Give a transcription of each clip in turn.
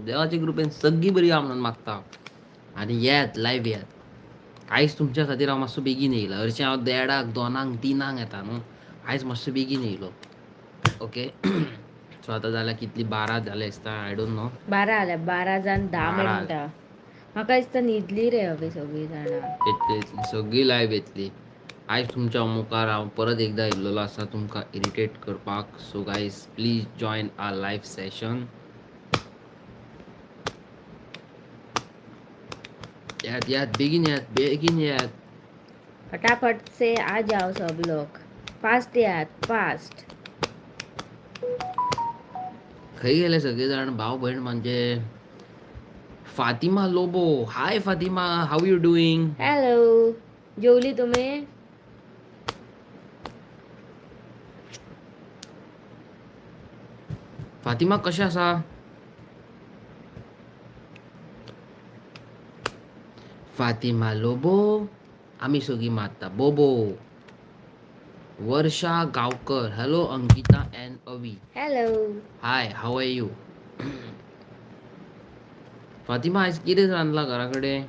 देवाचे कृपेन सगळीं बरी आहा म्हणून मागता आनी येयात लायव्ह येयात. आयज तुमच्या खातीर हांव मातसो बेगीन येयला. हरशीं हांव 1:30 2 3 येता न्हू, आयज मातसो बेगीन येयलो. ओके, सो आतां जाल्या कितली, 12 जाले दिसता, I don't know. 12 जाल्या, 12 जावन 10 12 मिनटां. म्हाका दिसता न्हिदली रे अभी सगळीं जाणां. येतली येतली सगळी लायव्ह येतली. आयज तुमच्या मुखार हांव परत एकदां येयल्लेलो आसा तुमकां इरिटेट करपाक. So guys please join our live session. येयात येयात बेगीन येयात बेगीन येयात. फटाफट से आ जाओ सब लोग, फास्ट यात फास्ट. खंय गेले सगळे जाण भाव भयण म्हणजे? Fatima Lobo, hi Fatima, how you doing? Hello, जेवली तुम्ही? फातिमा कशें आसा? फातिमा लोबो, आमी सगळीं मारता बोबो. Varsha Gaonkar, hello Ankita and Avi. Hello. Hi, how are you? Fatima, आयज कितें रांदलां घरा कडेन?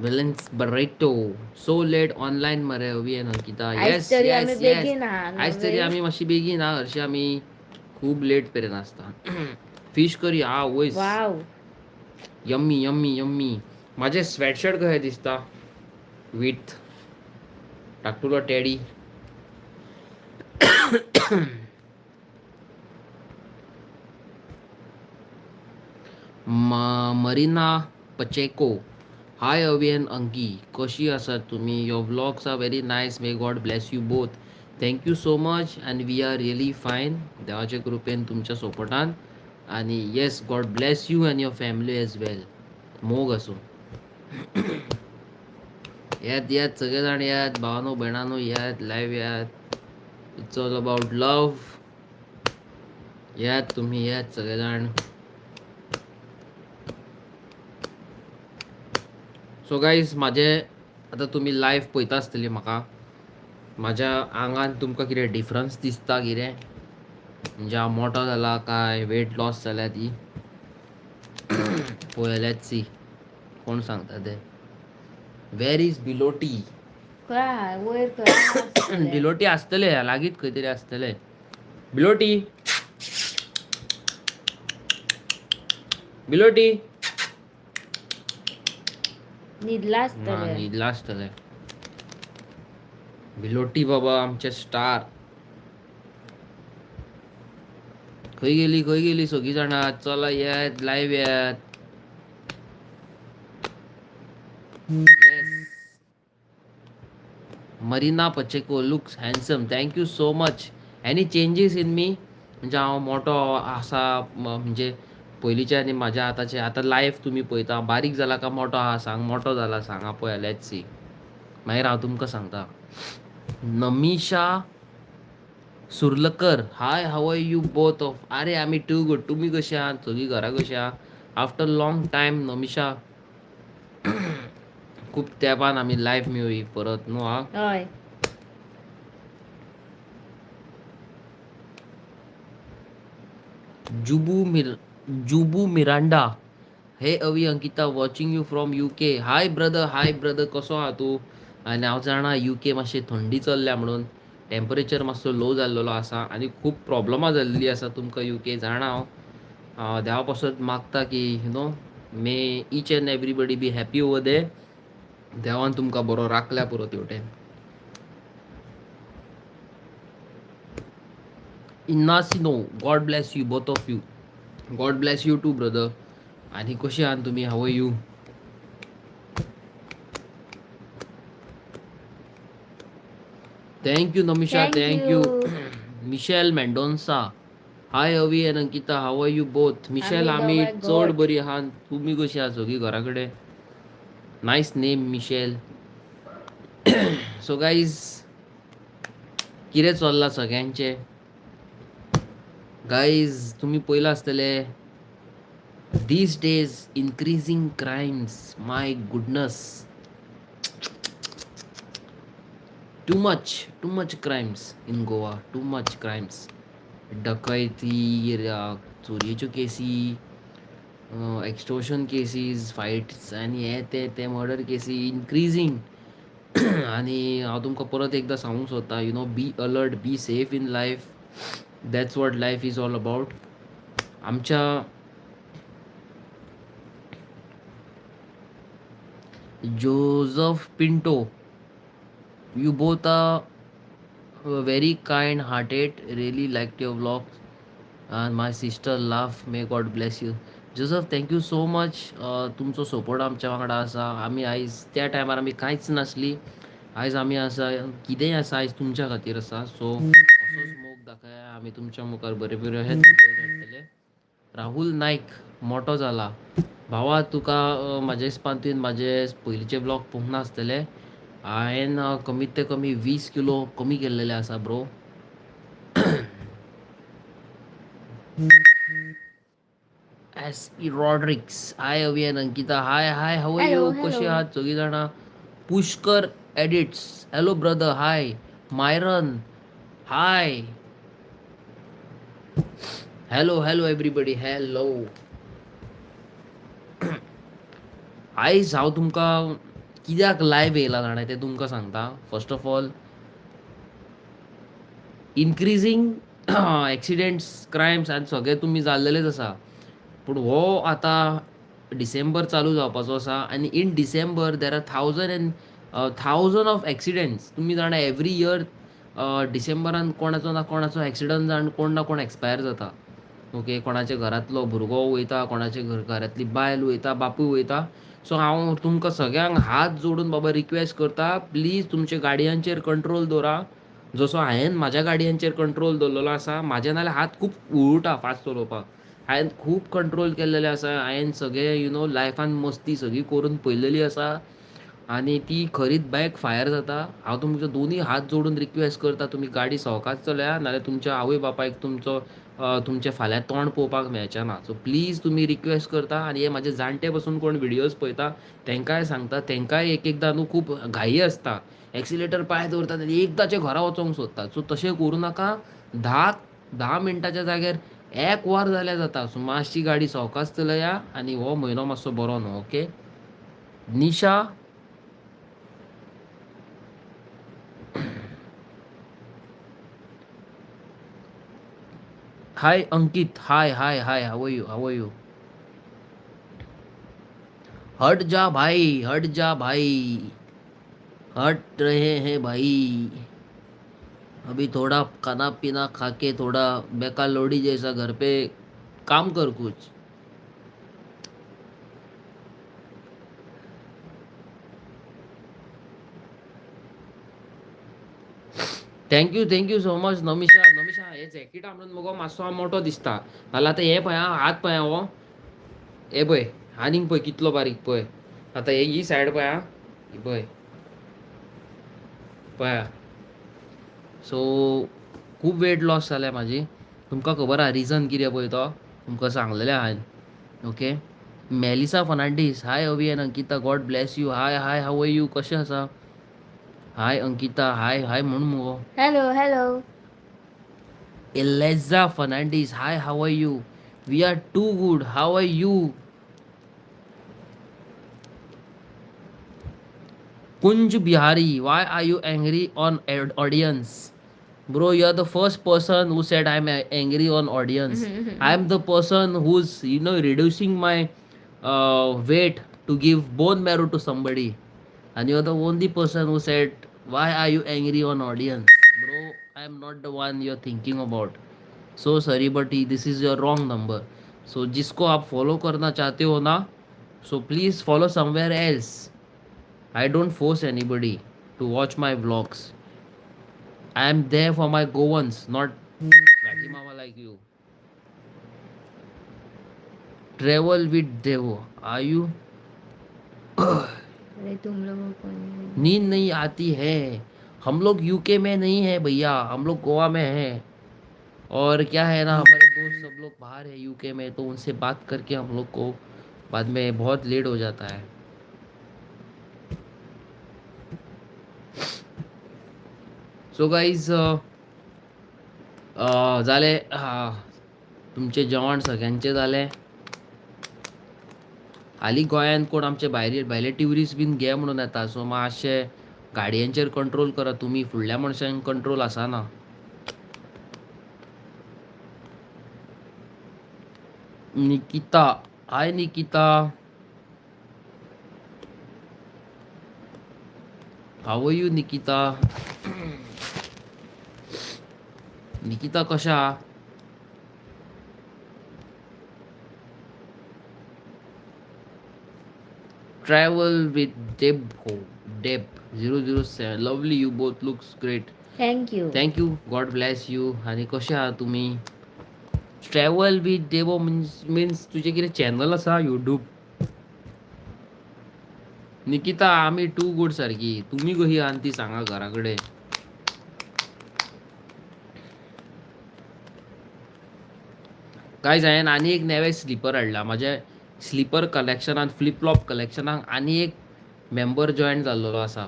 Balance burrito. So late online मरे अवी एन्ड अंकिता. आयज येस तरी आमी येस येस. बेगीन हा आयज तरी न्हू. आमी मातशी बेगीन हा, हरशीं आमी खूब लेट मेरेन आसता. फिश करी हा वयस. वाव. Yummy yummy yummy. म्हाजें स्वेटशर्ट कशें दिसता with धाकटुलो teddy? Marina Pacheco, hi Avi and Anki, कशी आसात तुमी? Your vlogs are very nice, may God bless you both. Thank you so much and we are really fine, देवाच्या कृपेन तुमच्या सपोर्टान. आनी yes, God bless you and your family as well. मोग आसूं. येयात येयात सगळे जाण येयात, भावानो भयणानो येयात, लायव्ह येयात. It's all about love. येयात तुम्ही, येयात सगळे जाण. सो गायज, म्हाजें आतां तुमी लायव्ह पळयता आसतली म्हाका, म्हाज्या आंगान तुमकां कितें डिफरन्स दिसता? कितें म्हणजे हांव मोटो जाला काय वेट लॉस जाल्या ती पळोवया. Let's see कोण सांगता ते. Where is Biloti? खंय आहा वयर, खंय आहा आसतलें. बिलोटी आसतले लागींच खंय तरी आसतले. बिलोटी, बिलोटी. न्हिदला ना, आसतलें. न्हिदला आसतलें बिलोटी. बाबा आमचे स्टार. खंय गेली, खंय गेली सगळीं जाणां? चला येयात, लायव्ह येयात. Yes, Marina Pacheco looks handsome, thank you so much. Any changes in me? म्हणजे हांव मोटो आसा म्हणजे पयलींचे आनी म्हाज्या आतांचे, आतां लायव्ह तुमी पळयता, बारीक जाला काय मोटो आहा सांग. मोटो जाला सांगा पळया. Let's see, मागीर हांव तुमकां सांगता. Namisha Surlakar, hi, how are you both of? अरे आमी टू गुड, तुमी कशी आहात? सगळीं घरा कशी आहा? आफ्टर लॉंग टायम नमिशा, खूब तेंपान आमी लायव्ह मेळ्ळी परत न्हू हा. हय. Jubu Miranda, hey Avi Ankita, watching you from UK. Hi brother, hi brother, कसो आहा तूं? आनी हांव जाणा UK मातशी थंडी चल्ल्या म्हणून टेम्परेचर मातसो लो जाल्लेलो आसा आनी खूब प्रॉब्लमां जाल्ली आसा तुमकां UK, जाणा हांव. देवा पासत मागता की may each and everybody be happy over there. देवान तुमकां बरो राखल्या पुरो तेवटेन. Ignacino, God bless you both of you. God bless you too brother. आनी कशी आहात तुमी? How are you? Thank you Namisha. Thank thank you. You. Michelle Mendonca, hi Avi and Ankita, how are you both? Michelle, आमी आमी दोगांय चड घट. बरी आहा, तुमी कशी आहा सगळीं घरा कडेन? Nice name Michelle. So guys, कितें चल्लां सगळ्यांचें? गायज, तुमी पळयलां आसतलें these days increasing crimes, my goodness. Too much, too much crimes in Goa, too much crimes. डकैती, चोरयेच्यो केसी, एक्सटोर्शन केसीस, फायट्स आनी हे ते ते मर्डर केसी इन्क्रिजींग. आनी हांव तुमकां परत एकदां सांगूंक सोदतां, you know, be alert, be safe in life. That's what life is all about. आमच्या Joseph Pinto, you both are very kind hearted, really like your vlogs and my sister love, may God bless you. Joseph, thank you so much. तुमचो support आमच्या वांगडा आसा. आमी आयज त्या टायमार आमी कांयच नासली, आयज आमी आसा, कितेंय आसा आयज तुमच्या खातीर आसा. सो असोच मोग दाखया, आमी तुमच्या मुखार बरे बरे अशेच व्हिडियोज हाडटले. राहुल नायक मोठो जाला भावा, तुका म्हाज्या हिसपान तुवें म्हाजे पयलींचे व्लॉग पळोवंक नासतले. हांवें कमीत ते कमी 20 किलो कमी केल्लेले आसा bro. S P Rodrigues, hi Avi and Ankita, hi hi, how are hello you? कशी हॅलो. आहात सगळीं जाणां? Pushkar edits, hello brother, hi. Myron, hi. Hello hello everybody, hello. आयज हांव तुमकां कित्याक लायव्ह येयला जाणा तें तुमकां सांगता. First of all, increasing accidents, crimes आनी सगळें तुमी जाल्लेलेच आसा. पूण हो आतां डिसेंबर चालू जावपाचो आसा आनी in December there are thousand and thousand of accidents. तुमी जाणा एवरी इयर डिसेंबरान कोणाचो ना कोणाचो एक्सिडंट जावन कोण ना कोण एक्सपायर जाता. ओके, कोणाच्या घरांतलो भुरगो वयता, कोणाच्या घरांतली बायल वयता, बापूय वयता. सो हांव तुमकां सगळ्यांक हात जोडून बाबा रिक्वेस्ट करता, प्लीज तुमच्या गाडयांचेर कंट्रोल दवरा. जसो हांवें म्हाज्या गाडयांचेर कंट्रोल दवरलेलो आसा. म्हाज्या नाल्यार हात खूब उळटा फास्ट चलोवपाक. हांवें खूब कंट्रोल केल्लेले आसा. हांवें सगळें you know लायफान मस्ती सगळी करून पळयलेली आसा आनी ती खरीच बॅक फायर जाता. हांव तुमचे दोनूय हात जोडून रिक्वेस्ट करता, तुमी गाडी सवकास चलया, नाल्यार तुमच्या आवय बापायक तुमचो तुमचें फाल्यां तोंड पळोवपाक मेळचें ना. सो प्लीज तुमी रिक्वेस्ट करता. आनी हे म्हाजे जाणटे पसून कोण व्हिडियोज पळयता तांकांय सांगता, तांकांय एक एकदां न्हू खूब घाई आसता, एक्सिलेटर पांय दवरतात आनी एकदांचें घरा वचोंक सोदतात. सो तशें करूं नाका. 10 मिनटाच्या जाग्यार एक वर जाल्यार जाता. सो मातशी गाडी सवकास चलया आनी हो म्हयनो मातसो बरो न्हू. Okay Nisha, hi Ankit, hi hi hi, how are you, how are you? हट जा भाई, हट जा भाई, हट रहे हैं भाई. अभी थोड़ा खाना पीना खा के थोड़ा बेका लोड़ी जैसा घर पे काम कर कुछ. Thank you, thank you so much Namisha. Namisha, हे जॅकेट म्हणून मगो मातसो हांव मोटो दिसता, नाल्यार आतां हे पळय आं, हात पळय आं, हो हे पळय आनीक पळय कितलो बारीक पळय. आतां हे ही सायड पळय आं, ही पळय पळय आं. सो खूब वेट लॉस जाल्या म्हाजी. तुमकां खबर आहा रिजन कितें पळय तो तुमकां सांगलेलें हांवें. Okay Melissa Fernandes, hi Avi and Ankita, God bless you. Hi hi, how are you? कशें आसा? हाय अंकिता, हाय हाय म्हूण मुगो. Hello hello. Eliza Fernandes, hi, how are you? We are too good, how are you? Kunj Bihari, why are you angry on audience? Bro, you are the first person who said I'm angry on audience. I am the person who's, you know, reducing my weight to give bone marrow to somebody. And you're the only person who said, why are you angry on audience? Bro, I am not the one you're thinking about. So sorry, but this is your wrong number. So जिसको आप follow करना चाहते हो ना, so please follow somewhere else. I don't force anybody to watch my vlogs. I am there for my Goans, not Fatty Mama like you. Travel with Devo. Are you? अरे तुम लोगों को नहीं। नींद नहीं आती है. हम लोग यूके में नहीं है भैया, हम लोग गोवा में हैं. और क्या है ना, हमारे दोस्त सब लोग बाहर है यूके में, तो उनसे बात करके हम लोग को बाद में बहुत लेट हो जाता है. सो गायज, जालें तुमचें जेवण सगळ्यांचें जालें. हालीं गोंयांत कोण आमचे भायले भायले ट्युरिस्ट बीन घे म्हणून येता, सो मातशें गाडयांचेर कंट्रोल करा तुमी. फुडल्या मनशांक कंट्रोल आसना. Nikita, hi Nikita, how are you Nikita? Nikita कशें आहा? Travel with Deb Deb 007, lovely, you both looks great. Thank you. Thank you, God bless you. आनी कशें आहा तुमी? ट्रॅवल विथ डेबो मिन्स तुजें कितें चॅनल आसा यूट्यूब? निकिता, आमी टू गूड सारकी. तुमी कशी आहा ती सांगा घरा कडेन. गायज, हांवें आनी एक नवें स्लिपर हाडला म्हाज्या स्लिपर कलेक्शनान. फ्लिपफ्लॉप कलेक्शनाक आनी एक मेंबर जॉयन जाल्लो आसा.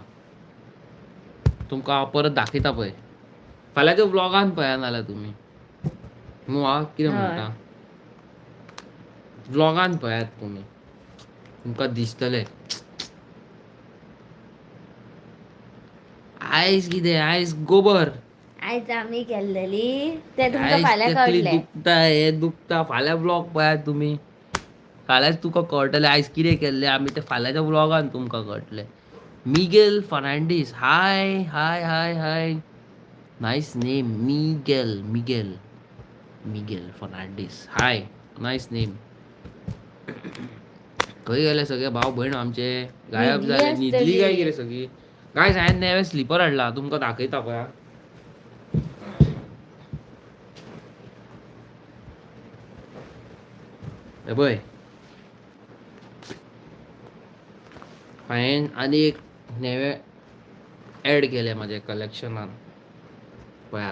तुमकां हांव परत दाखयता पळय फाल्यांच्या व्लॉगान. पळया नाल्यार तुमी न्हू. आं, कितें म्हणटा? व्लॉगान पळयात तुमी, तुमकां दिसतलें. आयज कितें? आयज गोबर. आयज आमी केल्लेली ते तुमकां आयज फाल्यां तकली कळटलें. दुखता, हे दुखता. फाल्यां व्लॉग पळयात तुमी, फाल्यांच तुका कळटलें आयज कितें केल्लें आमी तें. फाल्यांच्या व्लॉगान तुमकां कळटलें. Miguel Fernandes, hi hi hi hi, nice name. Miguel, Miguel, Miguel Fernandes, hi, nice name. खंय गेले सगळे भाव भयण आमचे? गायब न्हिदली जाले. न्हिदली काय आसतली. कितें सगळी? गायज, हांवें नवें स्लिपर हाडला, तुमकां दाखयता, पळया. हे पळय, हांवें आनी एक नवें एड केलें म्हाज्या कलेक्शनान, पळया.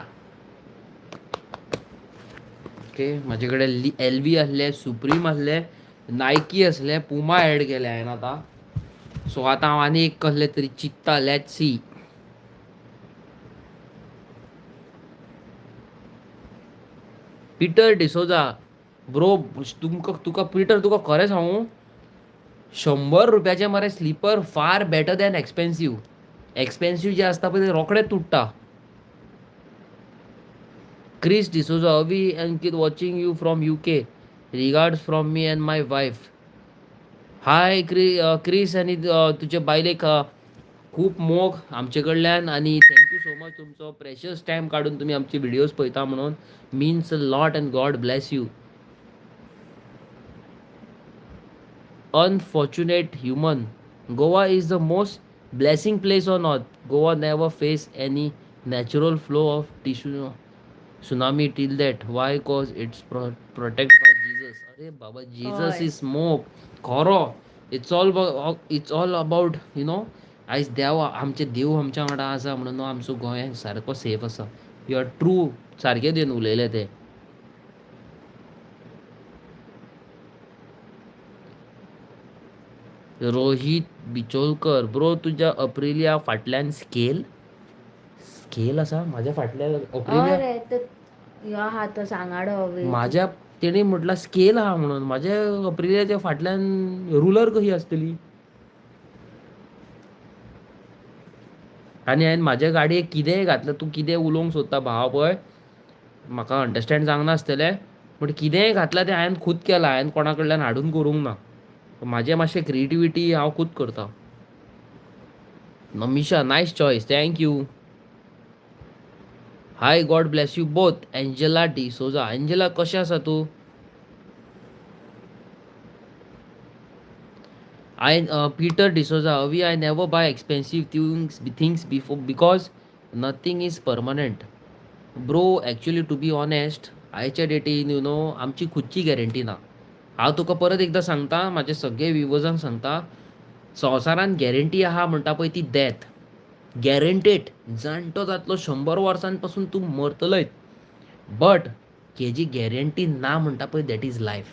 ओके, म्हाजे कडेन एल व्ही आसले, सुप्रीम आसले, नायकी आसले, पुमा एड केले हांवें आतां. सो आतां हांव आनी एक कसले तरी चिंत्ता. Let's see. Peter D'Souza bro, तुमकां तुका पिटर, तुका खरें सांगू, 100 रुपयाचे मरे slipper far better than expensive. Expensive जे आसता पळय ते रोखडेच तुट्टा. Chris D'Souza, Avi Ankit, watching you from UK, regards from me and my wife. Hi Chris, आनी तुजे बायलेक खूब मोग आमचे कडल्यान आनी thank you so much. तुमचो प्रेशियस टायम काडून तुमी आमचे व्हिडियोज पळयता म्हणून means a lot and God bless you. Unfortunate human, Goa is the most blessing place on earth. Goa never face any natural flow of tissue tsunami till that. Why? Cause it's protect by Jesus. अरे बाबा, Jesus हय. Is smoke. खरो, it's all about. आयज देव, आमचे देव आमच्या वांगडा आसा म्हणून आमचो गोंय सारको सेफ आसा. You are true, सारकें तुवें उलयलें तें. रोहित बिचोलकर ब्रो, तुज्या अप्रिलिया फाटल्यान स्केल स्केल आसा? म्हाज्या फाटल्यान अप्रिलिया? हय रे, ते ह्यो आहा तो सांगाडो. म्हाज्या तेणी म्हटलां स्केल आहा म्हणून. म्हाज्या अप्रिलियाच्या फाटल्यान रुलर कशी आसतली? आनी हांवें म्हाज्या गाडयेक कितेंय घातलां. तूं कितें उलोवंक सोदता भावा पळय म्हाका अंडरस्टँड जावंक नासतलें, बट कितेंय घातलां तें हांवें खूद केलां. हांवें कोणा कडल्यान हाडून करूंक ना. म्हाजें मातशें क्रिएटिविटी हांव खूद करता. Namisha, nice choice, thank you. Hi, God bless you both. Angela D'Souza, Angela, कशें आसा तूं? I Peter D'Souza, Avi, I never buy expensive things before because nothing is permanent. Bro, actually, to be honest, आयच्या डेटीन you know आमची खुदची guarantee ना. हांव तुका परत एकदां सांगता, म्हाजे सगळे व्युवर्सांक सांगता, संवसारान गॅरंटी आहा म्हणटा पळय ती डेथ गॅरंटेड. जाणटो जातलो, 100 वर्सां पासून तूं मरतलोच. बट हेजी गॅरंटी ना म्हणटा पळय, that is life.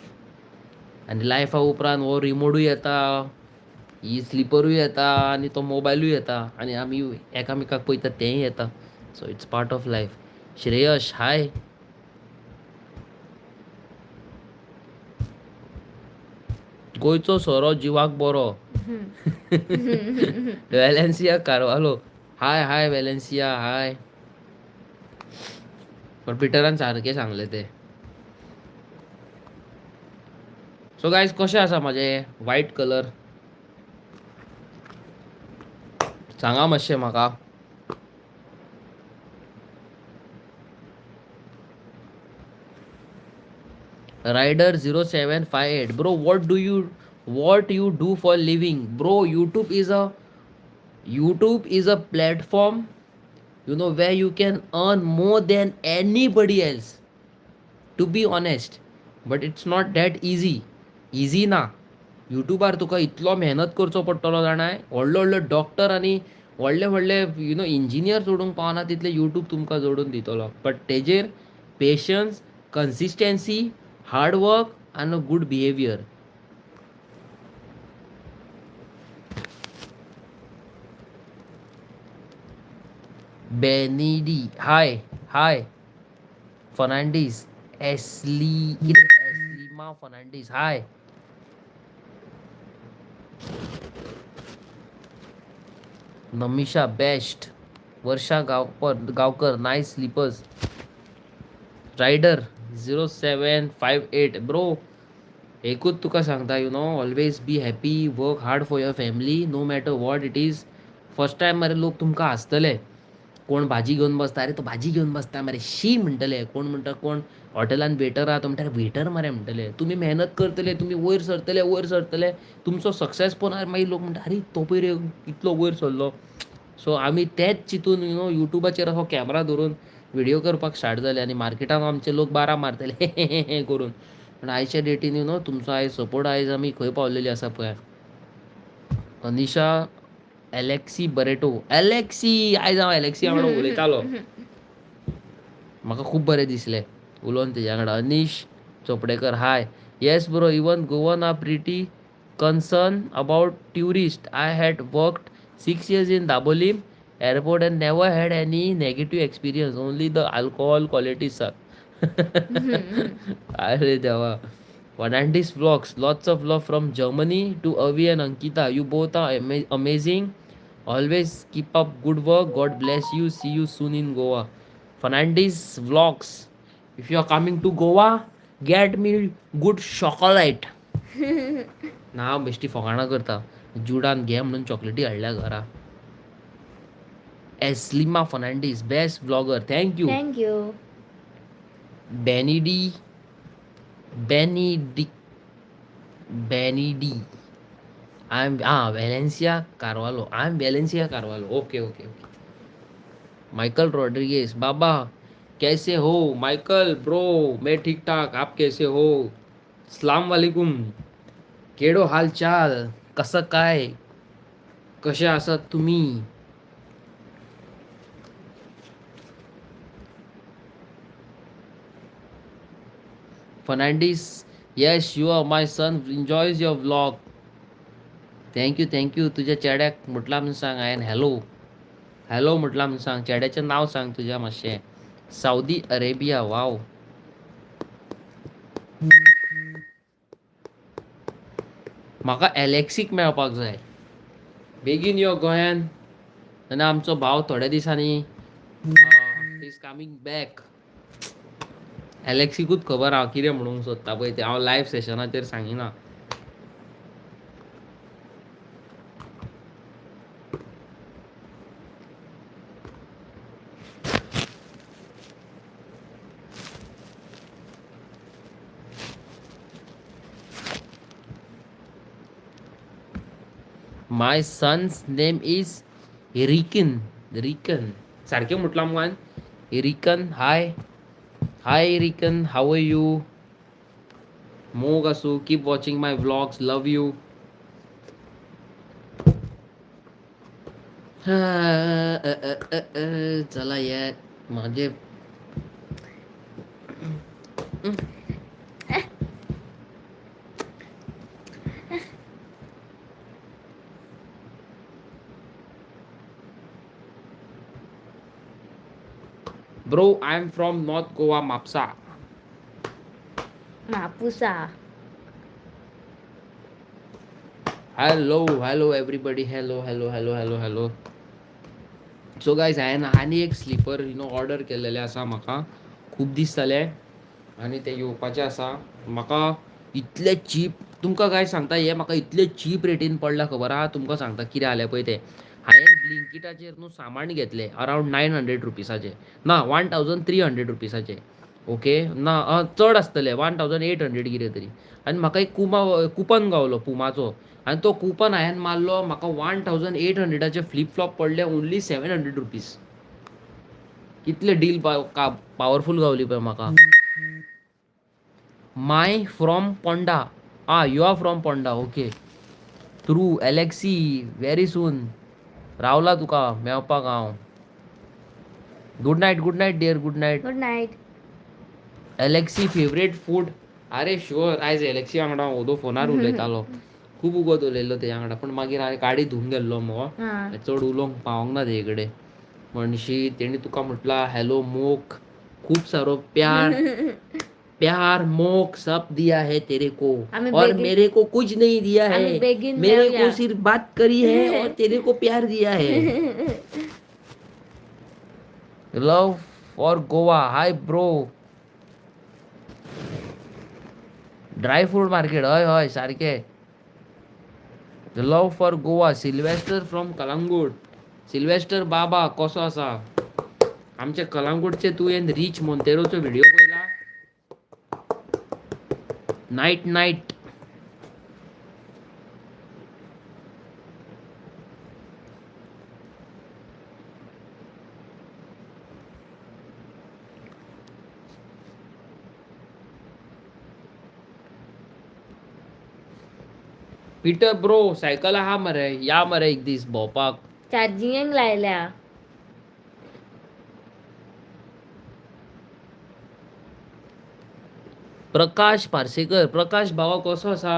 आनी लायफा उपरांत हो रिमोटूय येता, ही स्लिपरूय येता आनी तो मोबायलूय येता आनी आमी एकामेकाक पळयता तेंय येता. So it's part of life. Shreyas hi. गोंयचो सोरो जिवाक बरो. Valencia Carvalho hi hi Valencia hi. पण पिटरान सारकें सांगलें तें. सो गायज कशें आसा म्हाजें व्हायट कलर सांगा मातशें म्हाका. Rider 0758 bro, what you do for living? Bro, YouTube is a platform where you can earn more than anybody else, to be honest. But it's not that easy. Easy ना. यूट्यूबार तुका इतलो मेहनत करचो पडटलो जाणाय. व्हडले व्हडले डॉक्टर आनी व्हडले व्हडले इंजिनियर जोडूंक पावना तितले यूट्यूब तुमकां जोडून दितलो. बट तेजेर पेशन्स, कन्सिस्टन्सी, हार्ड वर्क आनी good behaviour. बेनिडी hi hi. Fernandes Ashley कितें एस्लिमा फर्नांडीस हाय. Namisha best. Varsha Gaonkar Gaonkar nice slippers. Rider 0758 bro, एकूच तुका सांगता, always be happy, work hard for your family, no matter what it is. First time मरे लोक तुमकां हांसतले. कोण भाजी घेवन बसता, अरे तो भाजी घेवन बसता मरे शी म्हणटले. कोण म्हणटा, कोण हॉटेलान वेटर आहा तो म्हणटा वेटर मरे म्हणटले. तुमी मेहनत करतले, तुमी वयर सरतले, वयर सरतले, तुमचो सक्सेस पळोवन मागीर लोक म्हणटा अरे तो पळय रे इतलो वयर सरलो. सो आमी तेच चिंतून युट्यूबाचेर असो कॅमरा धरून व्हिडियो करपाक स्टार्ट जाले आनी मार्केटान आमचे लोक बारा मारतले हे करून. पूण आयच्या डेटीन तुमचो आयज सपोर्ट आयज आमी खंय पावलेली आसा पळय. अनिशा एलेक्सी बरेटो, एलेक्सी आयज हांव एलेक्सी वांगडा उलयतालो, म्हाका खूब बरें दिसलें उलोवन तेज्या वांगडा. Anish Chopdekar hi. Yes bro, even Goan are pretty concern about tourist. I had worked 6 years in Dabolim airport and never had any negative experience, only the alcohol quality suck. अरे देवा. Fernandes vlogs, lots of love from Germany to Avi and Ankita. You both are amazing. Always keep up good work. God bless you. See you soon in Goa. Fernandes vlogs, if you are coming to Goa, get me good chocolate. ना हांव बेश्टी फकाणां करता. जुडान घे म्हणून चॉकलेटी हाडल्या घरा. Eslima Fernandes best vlogger, thank you. Thank you. बेनिडी बेनिडी बेनिडी I am ah Valencia Carvalho. I am Valencia Carvalho. Okay okay okay. Michael Rodrigues बाबा कैसे हो? माइकल ब्रो मैं ठीक ठाक, आप कैसे हो? सलाम वालेकुम. केडो हाल चाल, कसं काय, कशे आसात तुम्ही? Fernandes yes you are my son enjoys your vlog. Thank you thank you. तुझ्या चेड्याक म्हटलां म्हणून सांग हांवें. हॅलो हॅलो म्हटलां म्हणून सांग. चेड्याचें नांव सांग तुज्या मातशें. Saudi Arabia wow. म्हाका एलेक्सीक मेळपाक जाय. बेगीन यो गोंयान, आनी आमचो भाव थोड्या दिसांनी is coming back. एलेक्सिकूच खबर हांव कितें म्हणूंक सोदता पळय तें हांव live सेशनाचेर सांगिना. My son's name is Rican. Rican सारकें म्हटलां मगो हांवें? Rican hi hi Rican, how are you? मोग आसूं. Keep watching my vlogs, love you. चला यार माझे. Bro, I am from North Goa, Mapusa. Mapusa. Hello, hello everybody, hello, hello, hello, hello, hello. So guys, हांवें आनी एक sleeper you know order केल्लेले आसा. म्हाका खूब दीस जाले आनी ते येवपाचे आसा. म्हाका इतले चीप, तुमकां काय सांगता, हे म्हाका इतले चीप रेटीन पडला, खबर आहा? तुमकां सांगता कितें जालें पळय तें. हांवें ब्लिंकिटाचेर न्हू सामान घेतलें अरावंड 900 रुपिसाचें, ना, 1300 रुपिसाचें, ओके, ना, चड आसतलें, 1800 कितें तरी. आनी म्हाका एक कुमा कुपन गावलो पुमाचो आनी तो कुपन हांवें मारलो. म्हाका 1800चे फ्लिप फ्लॉप पडले ओन्ली 700 रुपीज. कितले डील पावरफूल गावली पळय म्हाका. My from Ponda. Ah, you are from Ponda, okay. True Alexi, very soon रावला तुका मेवपाक हांव. Good night, good night dear, good night. Good night. Alexi, favourite food? अरे sure. आयज एलेक्सी वांगडा ओदो फोनार उलयतालो, खूब उगत उलयल्लो तेज्या वांगडा. पूण मागीर हांवें गाडी धुवंक गेल्लो मगो, चड उलोवंक पावोंक ना तेजे कडेन. म्हणशी तेणी तुका म्हटलां हॅलो, मोग, खूब सारो प्यार, प्यार मोग सब दिया है तेरे को आम्ही और बेगीन मेरे को कुछ नहीं दिया आम्ही है. बेगीन मेरे मेवया. को सिर्फ बात करी है और तेरे को प्यार दिया है. Love for Goa. Hi bro. Dry fruit market, हय हय, सारके. Love for Goa. Sylvester from Calangute. Sylvester बाबा, कसो आसा? आमचे कलांगूटचे. तुवें रिच मोंतेरोचो व्हिडिओ पळयला? Night night. Peter bro, cycle आहा मरे, या मरे एक दीस भोंवपाक. चार्जिंगेक लायल्या. प्रकाश पार्सेकर, प्रकाश भावा, कसो आसा?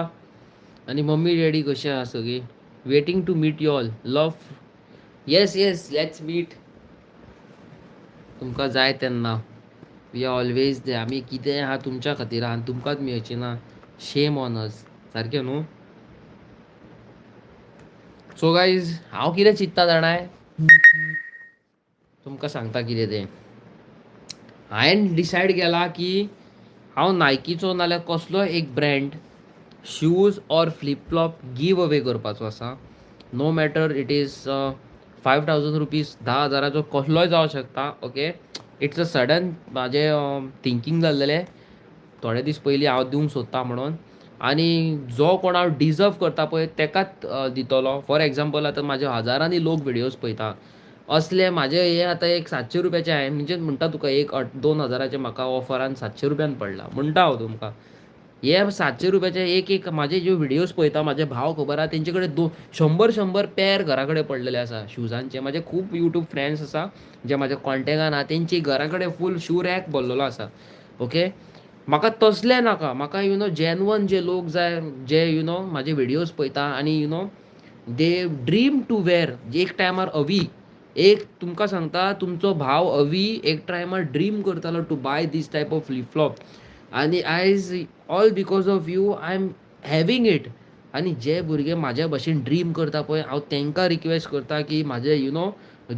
आनी मम्मी डॅडी कशें आहा सगळीं? Waiting to meet you all, love. Yes yes, let's meet. तुमकां जाय तेन्ना, we are always there. आमी कितें आहा तुमच्या खातीर आहा आनी तुमकांच मेळची ना, शेम ऑन अस. सारकें न्हू? सो गायज, हांव कितें चिंत्ता जाणाय? तुमकां सांगता कितें तें. हांवें डिसायड केलां की हांव नायकीचो नाल्यार कसलोय एक brand shoes or flip flop give away करपाचो आसा. No matter it is ₹5000, 10,000चो कसलोय जावं शकता. ओके, it's a sudden म्हाजें थिंकींग जाल्लेलें थोडे दीस पयलीं, हांव दिवंक सोदता म्हणून. आनी जो कोण हांव डिजर्व करता पळय तेकाच दितलो. फॉर एग्जाम्पल, आतां म्हाजे हजारांनी लोक विडियोज पळयता, असले म्हाजे हे आतां एक 700 रुपयाचे हांवें, म्हणजे म्हणटा तुका, एक 2000चे म्हाका ऑफरान 700 रुपयान पडला म्हणटा हांव तुमकां. हे 700 रुपयाचे एक एक म्हाजे ज्यो विडियोज पळयता, म्हाजे भाव खबर आहा, तेंचे कडेन दोन शंबर शंबर पेर घरा कडेन पडलेले आसा शुजांचे. म्हाजे खूब युट्यूब फ्रेंड्स आसा जे म्हाज्या कॉन्टेकान आहा, तेंची घरा कडेन फूल शू रॅक भरलेलो आसा. ओके, म्हाका तसलें नाका. म्हाका you know genuine जे लोक जाय, जे you know म्हाजे विडियोज पळयता आनी they dream to wear. एक टायमार अवी, एक तुमकां सांगता, तुमचो भाव अवी एक टायमार ड्रीम करतालो to buy this type of flip flop आनी आयज all because of you I am having it. आनी जे भुरगे म्हाज्या भशेन ड्रीम करता पळय, हांव तांकां रिक्वेस्ट करता की म्हाजे you know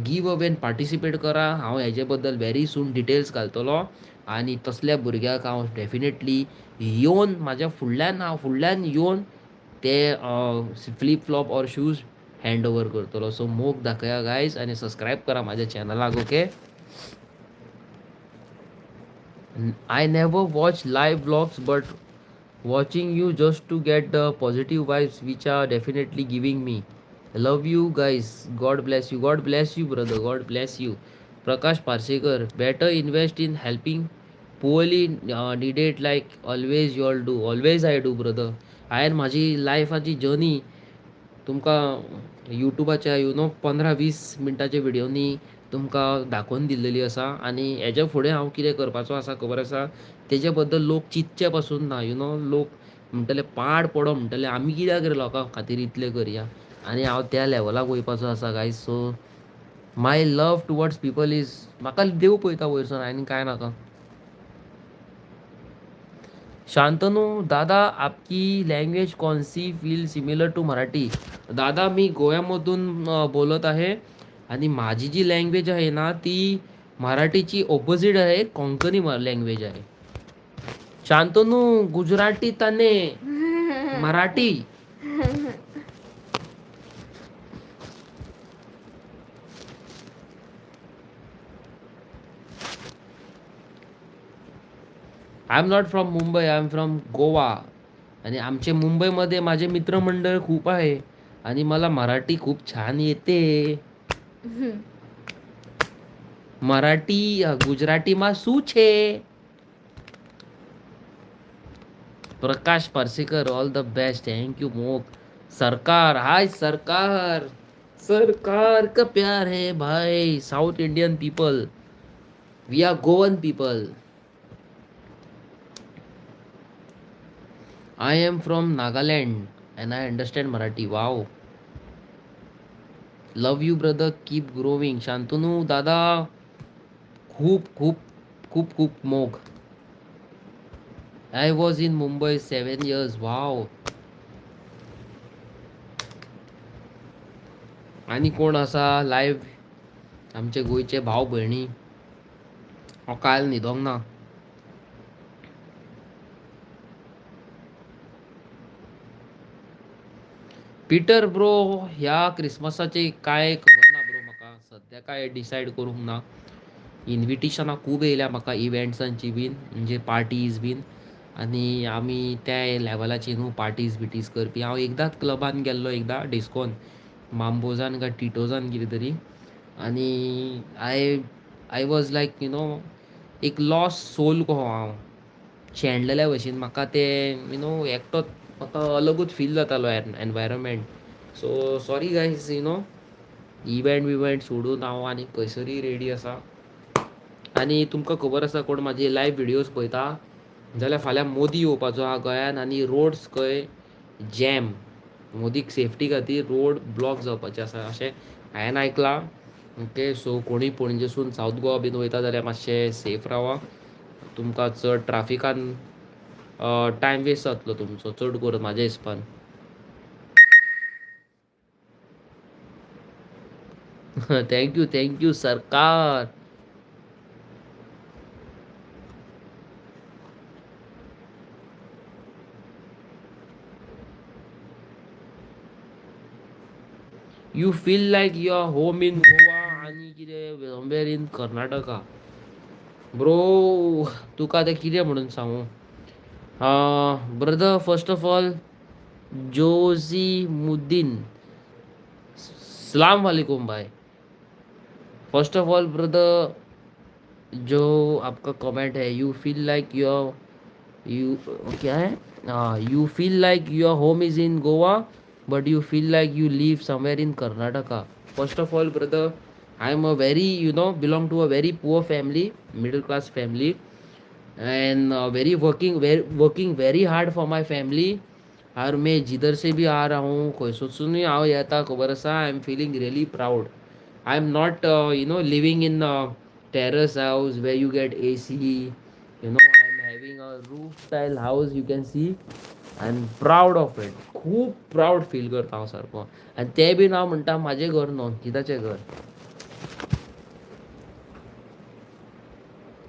give अवेन पार्टिसिपेट करा. हांव हेजे बद्दल व्हेरी सून डिटेल्स घालतलो आनी तसल्या भुरग्याक हांव डेफिनेटली येवन म्हाज्या फुडल्यान, हांव फुडल्यान येवन ते flip flop or shoes hand over करतलो. सो मोग दाखया गायज आनी सबस्क्रायब करा म्हाज्या चॅनलाक. Okay, I never watch live vlogs, but watching you just to get the positive vibes which are definitely giving me. Love you guys. God bless you. God bless you, brother. God bless you. Prakash Parsekar, better invest in helping poorly needed like always you all do. Always I do, brother. हांवें म्हाजी लायफाची journey तुमकां युट्यूबाच्या you know 15-20 मिनटाच्या व्हिडियोनी तुमकां दाखोवन दिल्लेली आसा. आनी हेज्या फुडें हांव कितें करपाचो आसा खबर आसा, तेजे बद्दल लोक चिंतचे पासून ना. You know लोक म्हणटले पाड पडो म्हणटले, आमी कित्याक रे लोकां खातीर इतलें करया? आनी हांव त्या लेवलाक वयपाचो आसा guys. So My love towards people is म्हाका देव पळयता वयरसून आनी कांय नाका. शांतनू दादा, आपकी लँग्वेज कौन सी फील सिमिलर टू मराठी? दादा, मी गोव्यामधून बोलत आहे आणि माझी जी लँग्वेज आहे ना ती मराठीची ऑपोजिट आहे, कोंकणी लँग्वेज आहे. शांतनू, गुजराती तने Marathi. I am not from Mumbai, I am from Goa. आणि आमचे मुंबईमध्ये माझे मित्रमंडळ खूप आहे आणि मला मराठी खूप छान येते. मराठी गुजरातीમાં શું છે? Prakash Parsekar, all the best, thank you. मोक सरकार, हाय सरकार, सरकार का प्यार है भाई. South Indian people, we are Goan people. I am from Nagaland and I understand Marathi. Wow, love you brother, keep growing. Shantanu दादा, खूप खूप खूप खूप मोग. I was in Mumbai 7 years. Wow. आणि कोण असा लायव्ह आमचे गोंयचे भाव भयणी? हांव काल न्हिदोंक ना. पिटर ब्रो, ह्या क्रिसमसाचे काय खबर ना ब्रो म्हाका. सद्या काय डिसायड करूंक ना. इनविटेशनां खूब येयल्या म्हाका इव्हेंट्सांची बीन, म्हणजे पार्टीज बीन. आनी आमी त्या लेवलाची न्हू पार्टीज बिटीज करपी. हांव एकदांच क्लबान गेल्लो, एकदां डिस्कोन, मांबोजान काय टिटोजान कितें तरी. आनी I was like you know एक लॉस्ट सोल कहो हांव, शेणलेल्या भशेन. म्हाका तें you know एकटोच म्हाका अलगूच फील जातालो environment. So sorry guys, you know event बिवेंट सोडून हांव आनी खंयसरूय रेडी आसा. आनी तुमकां खबर आसा, कोण म्हाजे लायव्ह व्हिडियोज पळयता जाल्यार, फाल्यां मोदी येवपाचो आहा गोंयान आनी रोड्स खंय जॅम. मोदीक सेफ्टी खातीर रोड ब्लॉक जावपाचे आसा अशें हांवें आयकलां. ओके, सो कोणूय पणजेसून सावथ गोवा बीन वयता जाल्यार मातशें सेफ रावा. तुमकां चड ट्राफिकान टायम वेस्ट जातलो तुमचो चड करून म्हाज्या हिसपान. Thank you, thank you सरकार. You feel like your home in Goa आनी कितें समवेर इन कर्नाटका? ब्रो, तुका आतां कितें म्हणून सांगू? ब्रदर, फर्स्ट ऑफ ऑल जोझी मुद्दीन, सलाम वालेकुम भाई. फर्स्ट ऑफ ऑल ब्रदर, जो आपका कमेंट है, you feel like your you क्या है, you feel like your home is in Goa but you feel like you live somewhere in Karnataka. First of all brother, I am a very you know belong to a very poor family, middle class family, and very working very hard for my family. और मैं जिधर से भी आ रहा हूँ, खंयसरसूनय हांव येता खबर आसा, I am feeling really proud. I am not you know living in terrace house where you get AC. You know, I am having a roof tile house, you can see. I am proud of it. खूब proud feel करता हांव सारको. आनी तें बीन हांव म्हणटा म्हाजें घर न्हू, अंकिताचें घर.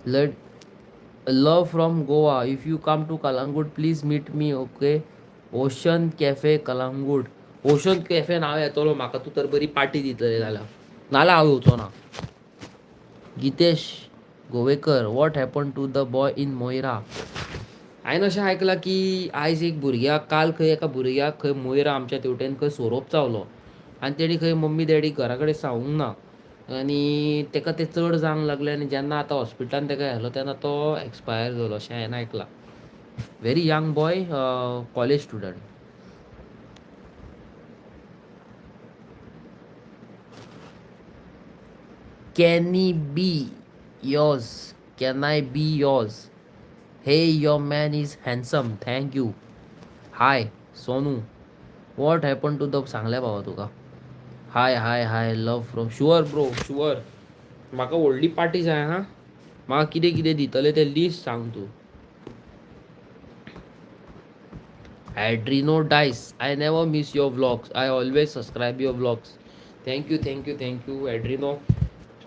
Let love from Goa. If you come to Calangute, please meet me, okay? Ocean Cafe Calangute. Ocean Cafe हांव येतलो. म्हाका तूं तर बरी पार्टी दितले जाल्यार, नाल्यार हांव येवचो ना. Gitesh Govekar, what happen to the boy in Moira? हांवें अशें आयकलां की आयज एक भुरग्याक, काल खंय एका भुरग्याक खंय मोयरा आमच्या तेवटेन खंय सोरोप चावलो आनी तेणी खंय मम्मी डॅडी घरा कडेन सांगूंक ना आनी ताका तें चड जावंक लागलें आनी जेन्ना आतां हॉस्पिटलान ताका व्हेलो तेन्ना तो एक्सपायर जालो अशें हांवें आयकलां. Very young boy, college student. Can I be yours? Can I be yours? Hey, your man is handsome. Thank you. Hi Sonu, what happen to the, सांगलें बाबा तुका. Hi hi hi, love from sure bro sure. म्हाका व्हडली party जाय हां, म्हाका कितें कितें दितलें तें लिस्ट सांग तूं. Adreno Dice, I never miss your vlogs, I always subscribe your vlogs. Thank you thank you thank you Adreno.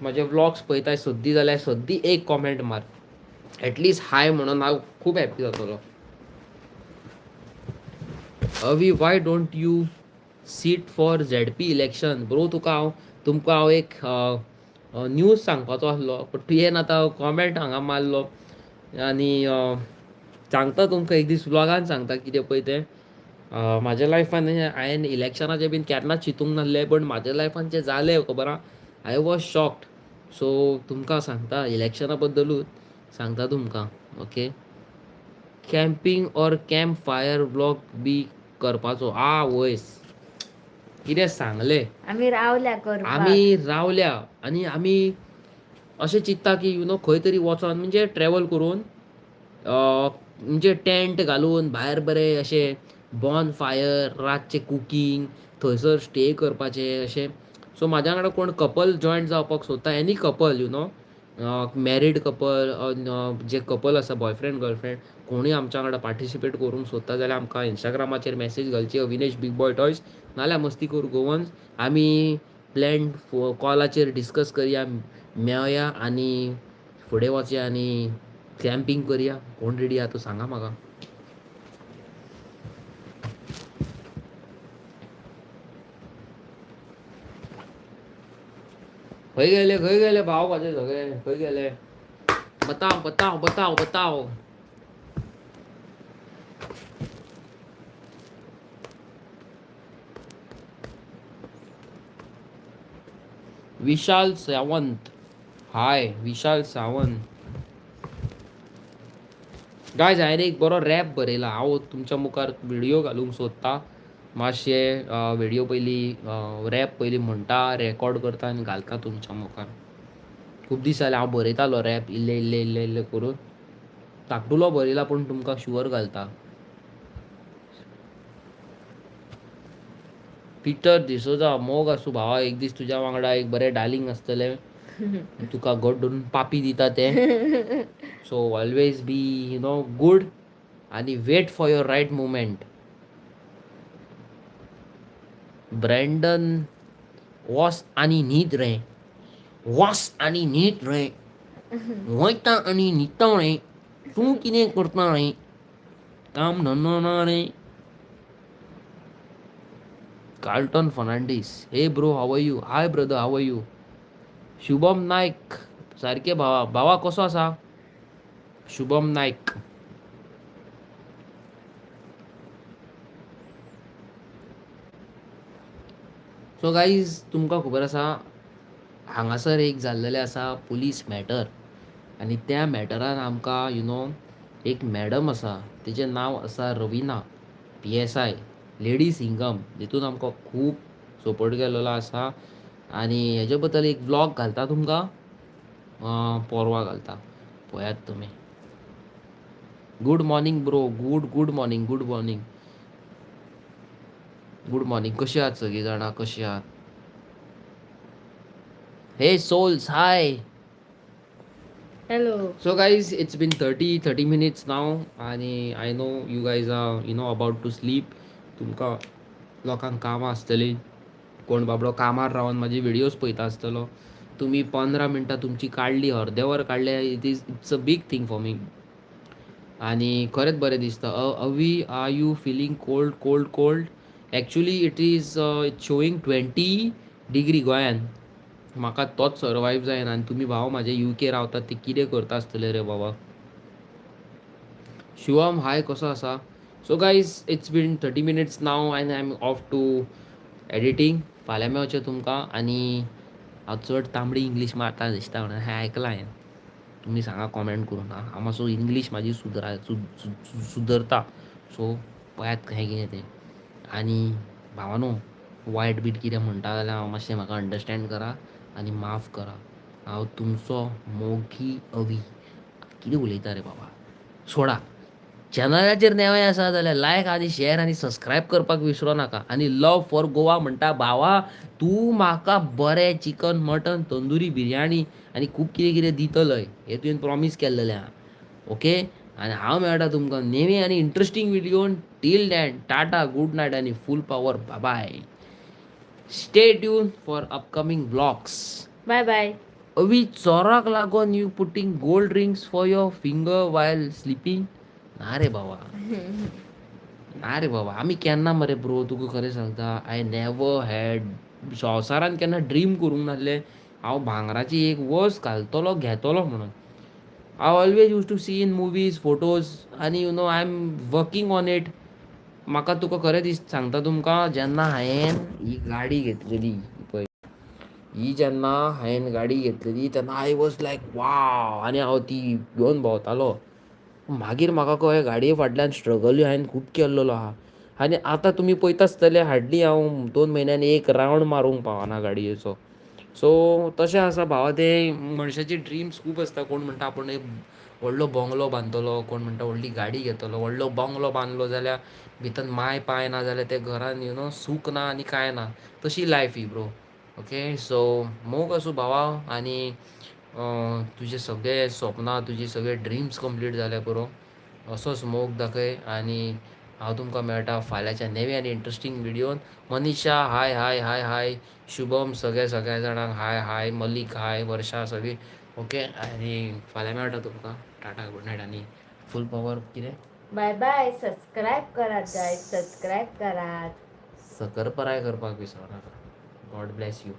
म्हाजे व्लॉग्स पळयताय सद्दी जाल्यार सद्दी एक कॉमेंट मार, एटलिस्ट हाय म्हणून हांव खूब हॅप्पी जातलो. Avi, why don't you sit for ZP election bro? तुका हांव तुमकां हांव एक न्यूज सांगपाचो आसलो, बट तुवें आतां कॉमेंट हांगा मारलो आनी सांगता तुमकां एक दीस व्लॉगान सांगता कितें पळय तें. म्हाज्या लायफान हांवें इलेक्शनाचें बीन केन्नाच चिंतूंक नासलें, बट म्हाज्या लायफान जें जालें खबर आहा, I was shocked. सो तुमकां सांगता इलेक्शना बद्दलूच सांगता तुमकां. Okay, camping or camp fire vlog बी करपाचो. आ वयस कितें सांगलें, आमी रावल्या करपाक, आमी रावल्या आनी आमी अशें चिंत्ता की you know खंय तरी वचोन म्हणजे ट्रॅवल करून म्हणजे टेंट घालून भायर बरें अशें बॉन फायर, रातचें कुकींग, थंयसर स्टे करपाचें अशें. सो म्हाज्या वांगडा कोण कपल जॉयन जावपाक सोदता, any couple you know, married couple, J couple आसा बॉयफ्रेंड गर्लफ्रेंड, कोणूय आमच्या वांगडा पार्टिसिपेट करूंक सोदता जाल्यार आमकां इंस्टाग्रामाचेर मॅसेज घालची, अविनेश बीग बॉय टॉयज नाल्यार मस्ती करूं गोवन्स. आमी प्लॅन कॉलाचेर डिस्कस करया, मेवया आनी फुडें वचया आनी कॅम्पींग करया. कोण रेडी आहा तो सांगा म्हाका. खंय गेले खंय गेले भाव म्हाजे सगळे, खंय गेले? बताव बताव बताव बताव. विशाल सावंत, हाय विशाल सावंत. गायज हांवें एक बरो रॅप बरयला, हांव तुमच्या मुखार व्हिडियो घालूंक सोदता. मातशें व्हिडियो पयलीं रॅप पयलीं म्हणटा, रेकॉर्ड करता आनी घालता तुमच्या मुखार. खूब दीस जाले हांव बरयतालो रॅप इल्ले इल्ले इल्ले इल्ले करून, धाकटुलो बरयला पूण तुमकां शुवर घालता. पिटर डिसोजा, मोग आसूं भावा, एक दीस तुज्या वांगडा एक बरें डार्लिंग आसतलें, तुका घट धरून पापी दिता तें. So always be you know good आनी wait for your right moment. Brandon, वॉस आनी न्हीद रे, वॉस आनी न्हीद रे, वयता आनी न्हिदता रे, तूं कितें करता रे, काम धंदो ना रे. Carlton Fernandes, hey bro how are you? Hi brother how are you? Shubham Naik, सारके भावा, भावा कसो आसा? शुभम नायक, सो गायज तुमकां खबर आसा हांगासर एक जाल्लेलें आसा पुलीस मॅटर, आनी त्या मॅटरान आमकां you know एक मॅडम आसा, तिचें नांव आसा रविना PSI, lady Singham, तितून आमकां खूब सपोर्ट केलेलो आसा. आनी हेजे बद्दल एक व्लॉग घालता तुमकां, पोरवा घालता, पळयात तुमी. Good morning bro, good good morning, good morning, good morning. कशी आहात सगळीं जाणां, कशी आहात? Hey souls, hi. Hello. So guys, it's been 30 minutes now आनी I know you guys are you know about to sleep. तुमकां लोकांक कामां आसतलीं, कोण बाबडो कामार रावन म्हाजी व्हिडियोज पळयता आसतलो. तुमी 15 मिनटां तुमची काडली, अर्दें वर काडलें, it's a big thing for me आनी खरेंच बरें दिसता. Avi, are you feeling cold cold cold? Actually it is it showing 20 degree गोंयान. म्हाका तोच सर्वायव जायना आनी तुमी भाव म्हाजे UK रावतात ते कितें करता आसतले रे बाबा. शिवम हाय, कसो आसा? So guys, it's been 30 minutes now and I am off to editing. फाल्यां मेळचें तुमकां. आनी हांव चड तांबडी इंग्लीश मारता दिसता म्हणून हें आयकलां हांवें, तुमी सांगा कॉमेंट करून. हांव मातसो इंग्लीश म्हाजी सुदरता, सो पळयात हें कितें तें. आनी भावानो, वायट बीट कितें म्हणटा जाल्यार हांव मातशें म्हाका अंडरस्टँड करा आनी माफ करा. हांव तुमचो मोगी अवी. कितें उलयता रे बाबा, सोडा. चॅनलाचेर नवे आसा जाल्यार लायक आनी शेअर आनी सबस्क्रायब करपाक विसरो नाका. आनी लव फॉर गोवा म्हणटा, भावा, तूं म्हाका बरें चिकन, मटन, तंदुरी, बिरयानी आनी खूब कितें कितें दितलय हें तुवें प्रॉमीस केल्लेलें आहा. ओके, आनी हांव मेळटा तुमकां नेवी आनी interesting व्हिडियोन. Till then, tata, good night आनी फूल power. Bye. Stay tune for upcoming vlogs. Bye bye. अवी, चोराक लागून you putting gold rings for your finger while sleeping? ना रे बाबा, ना रे बाबा, आमी केन्ना मरे ब्रो, तुका खरें सांगता, I never had, संवसारान केन्ना ड्रीम करूंक नासलें हांव भांगराची एक वस्त घालतलो, घेतलो म्हणून. I always used to see in movies, photos आनी I am working on it. म्हाका तुका खरें दीस सांगता तुमकां, जेन्ना हांवें ही गाडी घेतलेली पळय, ही जेन्ना हांवें गाडी घेतलेली तेन्ना I was like wow, आनी हांव ती घेवन भोंवतालो. मागीर म्हाका कळ्ळें, गाडये फाटल्यान स्ट्रगलूय हांवें खूब केल्लेलो आहा. आनी आतां तुमी पळयता आसतले, हाडली हांव 2 म्हयन्यांनी एक रावंड मारूंक पावना गाडयेचो. सो तशें आसा भावा तें, मनशाची ड्रिम्स खूब आसता. कोण म्हणटा आपूण एक व्हडलो बंगलो बांदतलो, कोण म्हणटा व्हडली गाडी घेतलो. व्हडलो बंगलो बांदलो जाल्यार भितर माय पाय ना जाल्यार ते घरान सूख ना आनी कांय ना. तशी लायफ ही ब्रो. ओके, सो मोग आसूं भावा आनी तुजे सगळे सपनां, तुजे सगळे ड्रिम्स कंप्लीट जाले पुरो. असोच मोग दाखय आनी हांव तुमकां मेळटा फाल्यांच्या नव्या आनी इंट्रस्टींग व्हिडियोन. मनीषा, हाय हाय हाय हाय. शुभम, सगळे सगळ्या जाणांक हाय हाय. मलिक हाय, वर्षा, सगळी. ओके, आनी फाल्यां मेळटा तुमकां. टाटा, गुड नायट आनी फूल पावर. कितें? बाय बाय. सबस्क्राईब करात गाईज, सबस्क्राईब करात. सकरपराय करपाक विसरो नाका. God bless you.